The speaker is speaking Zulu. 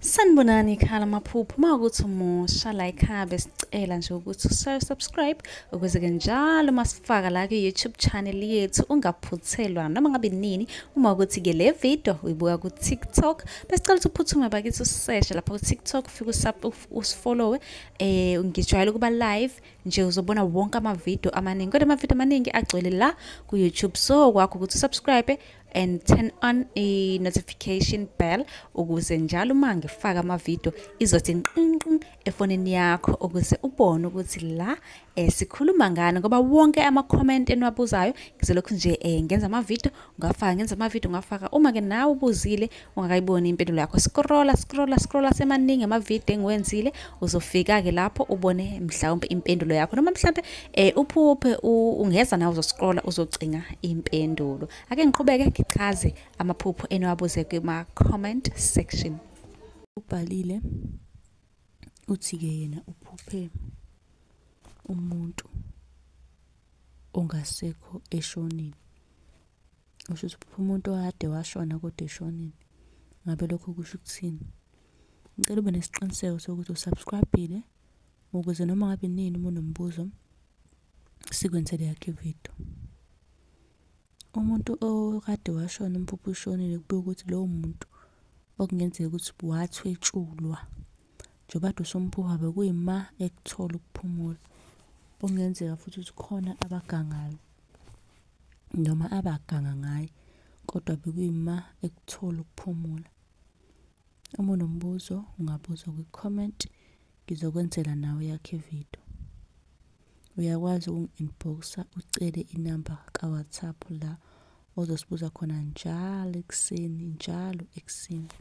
Sanibonani ekhaya lamaphupho. Uma ukuthi umusha la ekhaya besicela nje ukuthi usubscribe ukuze-ke njalo uma sifaka la kwi-YouTube channel yethu ungaphuthelwa noma ngabe nini. Uma ukuthi-ke le video uyibuka ku-TikTok, besicela ukuthi uphuthume bakithi useshe lapha ku-TikTok, ufike usifollowe. Ngijwayele ukuba live nje, uzobona wonke amavidiyo amaningi, kodwa amavidiyo amaningi agcwele la ku-YouTube. So kwakho ukuthi usubscribe and turn on i-notification bell ukuze njalo uma ngifaka amavidiyo izothi nqinqin efonini yakho, ukuze ubone ukuthi la sikhuluma ngani, ngoba wonke ama-comment eniwabuzayo ngizolokhu nje ngenza amavidiyo ngafaka, ngenza amavidiyo ngafaka. Uma-ke nawe ubuzile ungakayiboni impendulo yakho, scrolla scrolla scrolla, semaningi amavidiyo engiwenzile, uzofika-ke lapho ubone mhlawumbe impendulo yakho, noma mhlawumbe uphuphe ungeza nawe uzoscrolla uzocinga impendulo. Ake ngiqhubeke ngichaze amaphupho eniwabuze kuma-comment section. Ubhalile uthi-ke yena uphuphe umuntu ongasekho eshonile. Usho ukuthi uphuphe umuntu okade washona kodwa eshonile. Ngabe lokho kusho ukuthini? Ngicela ube nesiqiniseko sokuthi usubscribe-ile ukuze noma ngabe nini uma unombuzo sikwenzele yakho ividiyo. Umuntu okade washona umphuphe ushonile, kubuye ukuthi lowo muntu okungenzeka ukuthi wathwetshulwa. Njengoba kade usumphupha bekuyima ekuthola ukuphumula. Okungenzeka futhi ukuthi khona abagangayo noma abaganga ngaye, kodwa bekuyima ekuthola ukuphumula. Uma unombuzo ungabuza kwi-comment, ngizokwenzela nawe yakho ividiyo. Uyakwazi ukungi-inbox-a ucele inamba ka-WhatsApp la ozosibuza khona njalo ekuseni, njalo ekuseni.